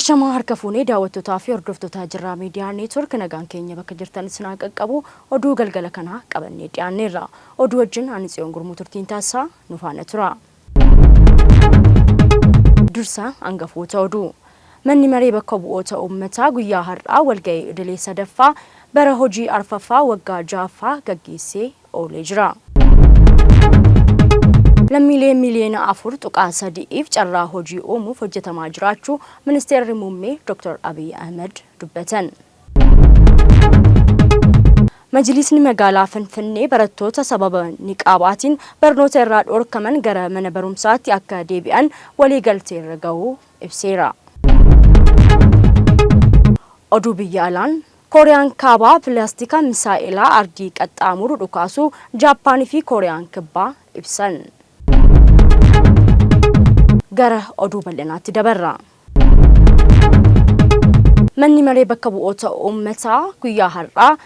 Ashamaa harka fuunee daawwattootaa fi hordoftoota Jirraa Miidiyaa Neetwork, nagaan keenya bakka jirtan isin haa qaqqabu. Oduu galgala kanaa qabannee dhiyaanneerra. Oduu wajjin ani Tsiyoon Gurmuu turtiin taasisaa, nu faana tura. Dursa hangafoota oduu. Manni Maree Bakka Bu'oota Uummataa guyyaa har'aa walga'ii idilee sadaffaa bara hojii arfaffaa waggaa ja'affaa gaggeessee oolee jira. Lammiilee miiliyoona 4.3'f carraa hojii uumuuf hojjetamaa jiraachuu Ministeerri Muummee Dr. Abiy Ahimad dubbatan. Majliisni magaalaa Finfinnee barattoota sababa niqaabaatiin barnoota irraa dhorkaman gara mana barumsaatti akka deebi'an waliigalteerra gahuu ibseera. Oduu biyya alaan Kooriyaan Kaabaa pilaastika misaa'elaa ardii qaxxaamuru dhukaasuu Jaappaanii fi Kooriyaan Kibbaa ibsan. Gara oduu bal'inaatti dabarra. Manni Maree Bakka Bu'oota Uummataa guyyaa har'aa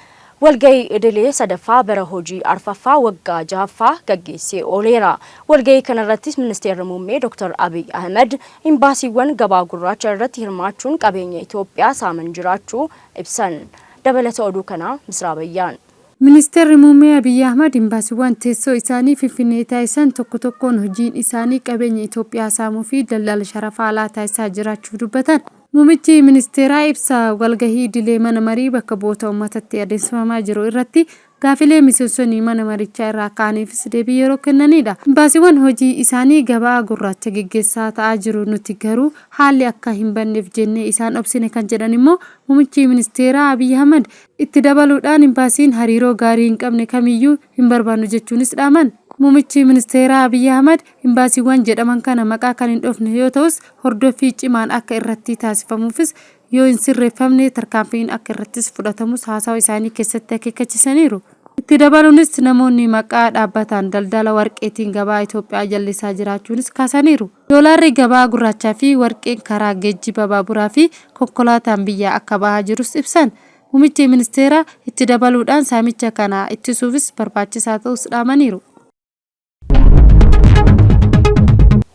walgahii idilee sadaffaa bara hojii arfaffaa waggaa jahaffaa gaggeessee ooleera. Walgahii kanarrattis Ministeerri Muummee Dr. Abiy Ahimad Imbaasiiwwan gabaa gurraacha irratti hirmaachuun qabeenya Itoophiyaa saaman jiraachuu ibsan. Dabalata oduu kanaa Misraa Bayyaan. Ministeerri Muummee Abiy Ahmad Imbaasiiwwan teessoo isaanii Finfinnee taasisan tokko tokkoon hojiin isaanii qabeenya Itoophiyaa saamuu fi daldala sharafa alaa taasisaa jiraachuu dubbatan. Muumichi Ministeeraa ibsa walgahii idilee mana marii bakka bu'oota ummatatti adeemsifamaa jiru irratti Gaafilee miseensonni mana marichaa irraa ka'aniifis deebii yeroo kennaniidha. Imbaasiiwwan hojii isaanii gabaa gurraacha geggeessaa ta'aa jiru nuti garuu haalli akka hin banneef jennee isaan obsine kan jedhan immoo Muumichi Ministeeraa Abiy Ahmad, itti dabaluudhaan imbaasiin hariiroo gaarii hin qabne kamiyyuu hin barbaannu jechuunis dhaaman. Muumichi Ministeeraa Abiy Ahmad imbaasiiwwan jedhaman kana maqaa kan hin dhoofne yoo ta'us hordoffii cimaan akka irratti taasifamuufis yoo hin sirreeffamne tarkaanfiin akka irrattis fudhatamus haasawa isaanii keessatti akeekkachisaniiru. Itti dabaluunis namoonni maqaa dhaabbataan daldala warqeetiin gabaa Itoophiyaa jallisaa jiraachuunis kaasaniiru. Doolaarri gabaa gurraachaa fi warqeen karaa geejjiba baaburaa fi konkolaataan biyyaa akka bahaa jirus ibsan. Muumichi ministeeraa itti dabaluudhaan saamicha kana ittisuufis barbaachisaa ta'uus dhaamaniiru.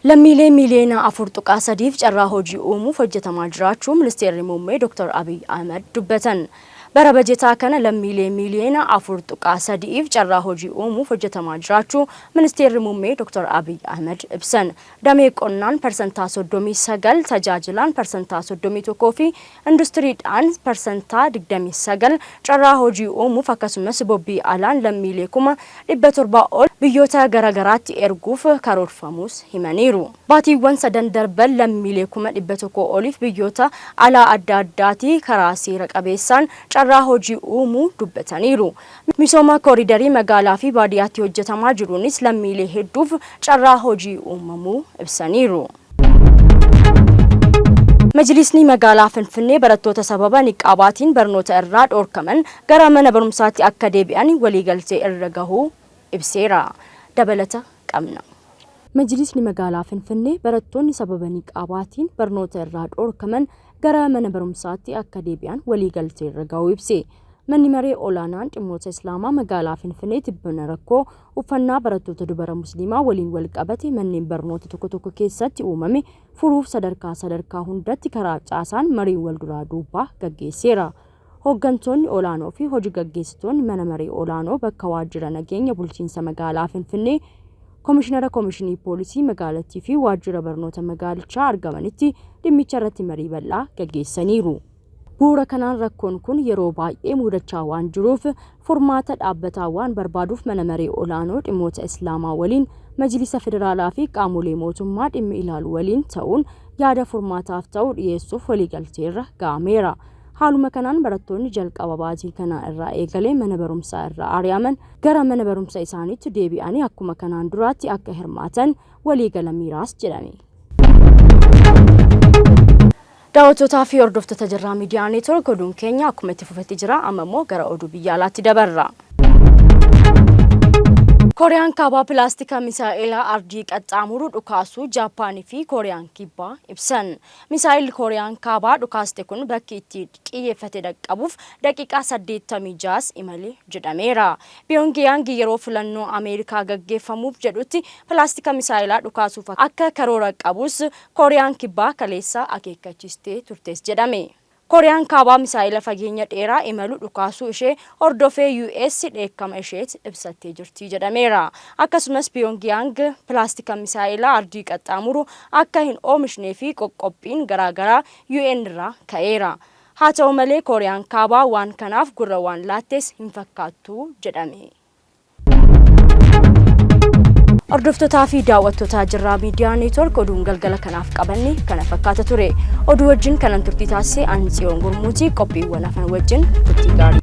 Lammiilee miiliyoona 4.3f carraa hojii uumuuf hojjetamaa jiraachuu Ministeerri Muummee Dr. Abiy Ahimad dubbatan. Bara bajetaa kana lammiilee miiliyoona 4.3f carraa hojii uumuuf hojjetamaa jiraachuu Ministeerri Muummee Dr. Abiy Ahimad ibsan. Damee qonnaan parsantaa 39, tajaajilaan parsantaa 31 fi Industiriidhaan parsantaa 29 carraa hojii uumuuf akkasumas bobbii alaan lammiilee 700,000 ol biyyoota garagaraatti erguuf karoorfamuus himaniiru. Baatiiwwan sadan darban lammiilee 100,000 oliif biyyoota alaa adda addaatii karaa seera qabeessaan carraa hojii uumuu dubbataniiru. Misooma kooridarii magaalaa fi baadiyaatti hojjetamaa jiruunis lammiilee hedduuf carraa hojii uumamuu ibsaniiru. Majliisni magaalaa Finfinnee barattoota sababa niqaabaatiin barnoota irraa dhoorkaman gara mana barumsaatti akka deebi'an waliigaltee irra gahuu ibseera. Dabalata qabna. Majliisni magaalaa Finfinnee barattoonni sababa niqaabaatiin barnoota irraa dhoorkaman gara mana barumsaatti akka deebi'an waliigaltee irra gahuu ibse. Manni Maree Olaanaan Dhimmoota Islaamaa magaalaa Finfinnee tibbana rakkoo uffannaa barattoota dubara Musliimaa waliin walqabate manneen barnoota tokko tokko keessatti uumame furuuf sadarkaa sadarkaa hundatti karaa caasaan mariin walduraa duubaa gaggeesseera. Hooggantoonni olaanoo fi hoji gaggeessitoonni mana maree olaanoo bakka waajjira nageenya bulchiinsa magaalaa Finfinnee, Komishinara Komishinii Poolisii magaalattii fi waajjira barnoota magaalichaa argamanitti dhimmicha irratti marii bal'aa gaggeessaniiru. Bu'uura kanaan rakkoon kun yeroo baay'ee muudachaa waan jiruuf furmaata dhaabbataa waan barbaaduuf Mana Maree Olaanoo Dhimmoota Islaamaa waliin, Majlisa Federaalaa fi qaamolee mootummaa dhimmi ilaalu waliin ta'uun yaada furmaataaf ta'u dhiyeessuuf waliigalteerra ga'ameera. Haaluma kanaan barattoonni jalqaba baatii kanaa irraa eegalee mana barumsaa irraa ari'aman gara mana barumsa isaaniitti deebi'anii akkuma kanaan duraatti akka hirmaatan waliigalameeraas jedhame. Daawwattootaa fi hordoftoota Jirraa Miidiyaa Neetwoork, oduun keenya akkuma itti fufetti jira. Amma immoo gara oduu biyya alaatti dabarra. Kooriyaan Kaabaa pilaastika misaa'ela ardii qaxxaamuru dhukaasuu Jaappaanii fi Kooriyaan Kibbaa ibsan. Misaa'elli Kooriyaan Kaabaa dhukaaste kun bakki itti qiyyeeffate dhaqqabuuf daqiiqaa 86s imale jedhameera. Piyoongiyaangi yeroo filannoo Ameerikaa gaggeeffamuuf jedhutti pilaastika misaa'elaa dhukaasuuf akka karoora qabus Kooriyaan Kibbaa kaleessa akeekkachiistee turtes jedhame. Kooriyaan Kaabaa misaa'ela fageenya dheeraa imalu dhukaasuu ishee hordofee US dheekkama isheet ibsattee jirti jedhameera. Akkasumas Piyoongiyaang pilaastika misaa'elaa ardii qaxxaamuru akka hin oomishnee fi qoqqobbiin garaagaraa UN irraa ka'eera. Haa ta'u malee Kooriyaan Kaabaa waan kanaaf gurra waan laattes hin fakkaattu jedhame. Hordoftootaa fi daawwattootaa Jirraa Miidiyaa Neetwork, oduun galgala kanaaf qabanne kana fakkaata ture. Oduu wajjin kanan turtii taasise ani Tsiyoon Gurmuuti. Qophiiwwan hafan wajjin turtii gaarii.